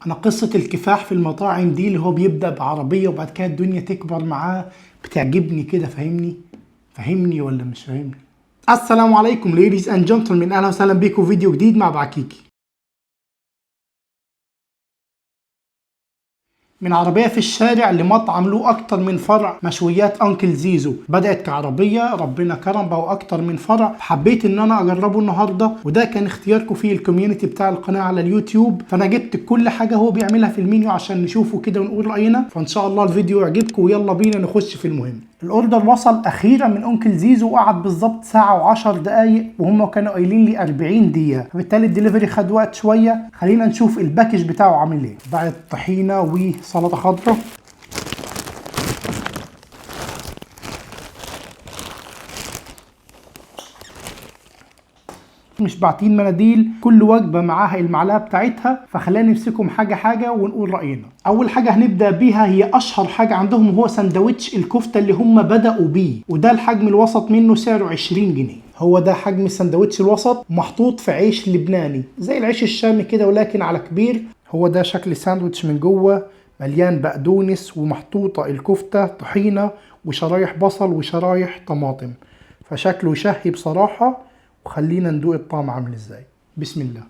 انا قصة الكفاح في المطاعم دي اللي هو بيبدأ بعربية وبعد كده الدنيا تكبر معاه بتعجبني كده. فاهمني؟ فاهمني ولا مش فاهمني؟ السلام عليكم ladies and gentlemen، اهلا وسهلا بيكم في فيديو جديد مع بعكيكي. من عربية في الشارع لمطعم له أكتر من فرع، مشويات أنكل زيزو. بدأت كعربية، ربنا كرم بقوا أكتر من فرع. حبيت إن أنا أجربه النهاردة، وده كان اختياركم في ال community بتاع القناة على اليوتيوب. فأنا جبت كل حاجة هو بيعملها في المنيو عشان نشوفه كده ونقول رأينا. فإن شاء الله الفيديو يعجبكم، ويلا بينا نخش في المهم. ال order وصل اخيرا من انكل زيزو وقعد بالظبط ساعة و10 دقائق، وهم كانوا قايلين لي 40 دقيقة، فبالتالي الدليفري خد وقت شوية. خلينا نشوف ال package بتاعه عامل ايه. بعد طحينه وسلطة خضراء، مش باعتين مناديل، كل وجبة معاها المعلقة بتاعتها. فخلينا نمسكهم حاجة حاجة ونقول راينا. اول حاجة هنبدا بيها هي اشهر حاجة عندهم، وهو سندوتش الكفتة اللي هم بداوا بيه، وده الحجم الوسط منه سعره 20 جنيه. هو ده حجم السندوتش الوسط، محطوط في عيش لبناني زي العيش الشامي كده ولكن على كبير. هو ده شكل الساندوتش من جوه، مليان بقدونس ومحطوطه الكفتة، طحينه وشرايح بصل وشرايح طماطم، فشكله شهي بصراحة. وخلينا ندوق الطعم عامل ازاي. بسم الله.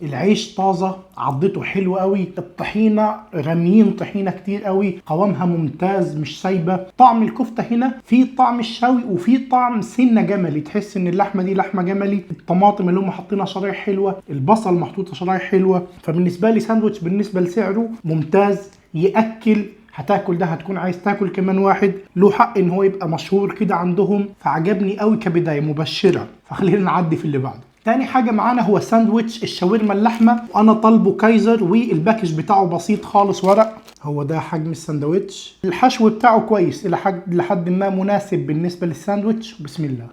العيش طازة، عضته حلو قوي، الطحينة راميين طحينة كتير قوي، قوامها ممتاز مش سايبة. طعم الكفتة هنا في طعم الشوي وفي طعم سنة جملي، تحس ان اللحمة دي لحمة جملي. الطماطم اللي هم حاطينها شرايح حلوة، البصل محطوطة شرايح حلوة. فبالنسبة لي ساندوتش بالنسبة لسعره ممتاز، يأكل. هتاكل ده هتكون عايز تاكل كمان واحد. له حق ان هو يبقى مشهور كده عندهم، فعجبني قوي كبداية مبشرة. فخلينا نعدي في اللي بعده. تاني حاجة معانا هو ساندويتش الشاورما اللحمة، وانا طالبه كايزر، وال package بتاعه بسيط خالص ورق. هو ده حجم الساندويتش، الحشو بتاعه كويس الى حد ما مناسب بالنسبة للساندويتش. بسم الله.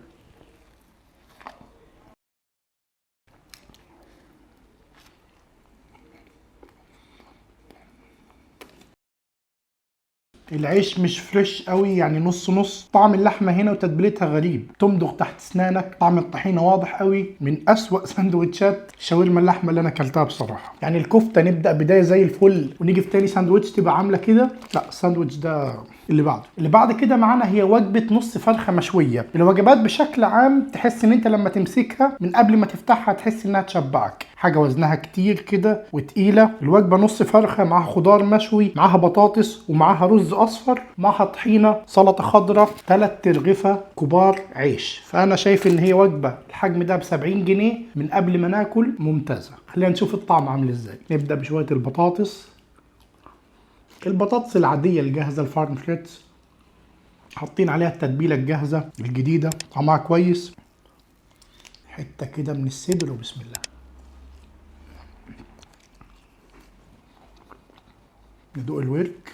العيش مش fresh قوي، يعني نص نص. طعم اللحمة هنا وتتبيلتها غريب، تمضغ تحت اسنانك. طعم الطحينه واضح قوي. من اسوأ سندوتشات شاورما اللحمة اللي انا اكلتها بصراحة. يعني الكفتة نبدا بداية زي الفل، ونيجي في تاني ساندوتش تبقى عامله كده. لا، الساندوتش ده اللي بعده. اللي بعد كده معانا هي وجبة نص فرخة مشوية. الوجبات بشكل عام تحس ان انت لما تمسكها من قبل ما تفتحها تحس انها تشبعك، حاجة وزنها كتير كده وتقيله. الوجبة نص فرخة معاها خضار مشوي، معاها بطاطس، ومعاها رز اصفر، معاها طحينه، سلطة خضراء، 3 ترغفه كبار عيش. فانا شايف ان هي وجبة الحجم ده ب 70 جنيه من قبل ما ناكل ممتازة. خلينا نشوف الطعم عامل ازاي. نبدا بشوية البطاطس، البطاطس العادية الجاهزة الفارم فريتس، حاطين عليها التتبيله الجاهزة الجديدة، طعمها كويس. حتة كده من الصدر، وبسم الله. ندوق الورك.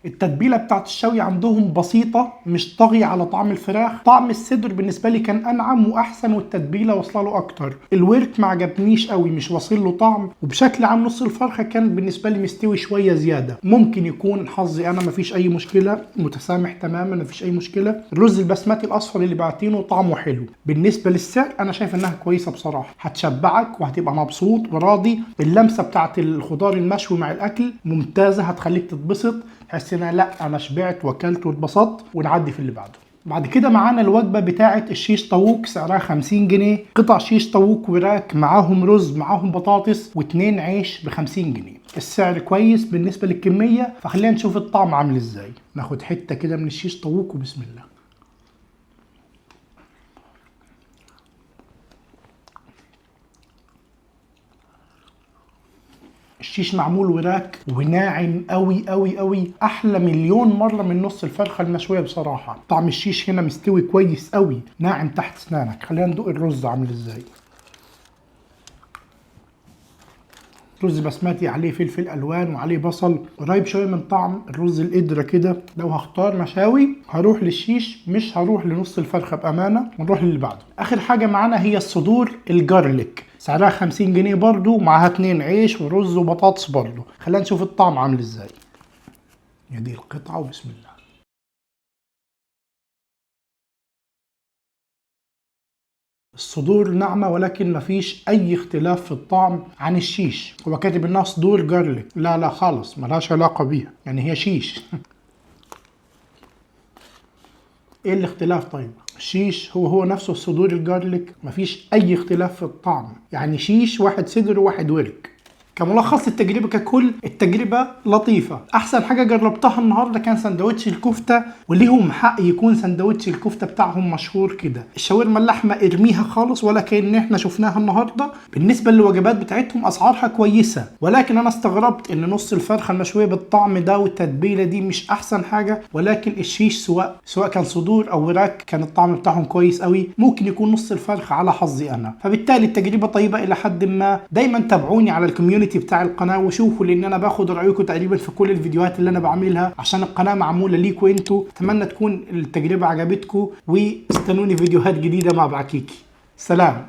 التتبيله بتاعت الشوي عندهم بسيطة، مش طاغية على طعم الفراخ. طعم الصدر بالنسبة لي كان انعم واحسن، والتتبيله واصله له اكتر. الورك ما عجبنيش قوي، مش واصل له طعم. وبشكل عام نص الفرخه كان بالنسبة لي مستوي شوية زيادة. ممكن يكون حظي انا، مفيش اي مشكلة، متسامح تماما، مفيش اي مشكلة. الرز البسمتي الاصفر اللي بعتينه طعمه حلو. بالنسبة للسعر انا شايف انها كويسة بصراحة، هتشبعك وهتبقى مبسوط وراضي. اللمسة بتاعت الخضار المشوي مع الاكل ممتازة، هتخليك تتبسط، تحس ان لا انا شبعت واكلت واتبسطت. ونعدي في اللي بعده. بعد كده معانا الوجبة بتاعه الشيش طاووق، سعرها 50 جنيه. قطع شيش طاووق وراك، معاهم رز، معاهم بطاطس، واتنين عيش ب 50 جنيه. السعر كويس بالنسبة للكميه، فخلينا نشوف الطعم عامل ازاي. ناخد حتة كده من الشيش طاووق، وبسم الله. الشيش معمول وراك وناعم قوي قوي قوي، احلى مليون مرة من نص الفرخه المشويه بصراحة. طعم الشيش هنا مستوي كويس قوي، ناعم تحت اسنانك. خلينا ندوق الرز عامل ازاي. رز بسمتي عليه فلفل الوان وعليه بصل، قريب شوية من طعم الرز القدرة كده. لو هختار مشاوي هروح للشيش، مش هروح لنص الفرخه بامانه. ونروح للي بعده. اخر حاجة معانا هي الصدور الجارليك، سعرها 50 جنيه برضو، معاها 2 عيش ورز وبطاطس برضو. خلينا نشوف الطعم عامل ازاي. يا دي القطعة وبسم الله. الصدور ناعمة ولكن مفيش أي اختلاف في الطعم عن الشيش. هو كاتب إنها صدور جارليك، لا لا خالص ملهاش علاقة بيها، يعني هي شيش. إيه الاختلاف طيب؟ الشيش هو هو نفسه الصدور الجارليك، مفيش أي اختلاف في الطعم، يعني شيش واحد صدر وواحد ورك. كملخص التجربة ككل، التجربة لطيفة. أحسن حاجة جربتها النهاردة كان سندوتش الكفتة، وليهم حق يكون سندوتش الكفتة بتاعهم مشهور كده. الشاورما اللحمة ارميها خالص ولا كأن احنا شفناها النهاردة. بالنسبة للوجبات بتاعتهم أسعارها كويسة، ولكن أنا استغربت إن نص الفرخة المشوية بالطعم ده والتتبيلة دي مش أحسن حاجة، ولكن الشيش سواء كان صدور أو وراك كان الطعم بتاعهم كويس قوي. ممكن يكون نص الفرخة على حظي أنا، فبالتالي التجربة طيبة إلى حد ما. دايما تابعوني على ال community بتاع القناة وشوفوا، لان انا باخد رايكم تقريبا في كل الفيديوهات اللي انا بعملها، عشان القناة معمولة ليكوا انتوا. اتمنى تكون التجربة عجبتكم، واستنوني فيديوهات جديدة مع بعكيكي. سلام.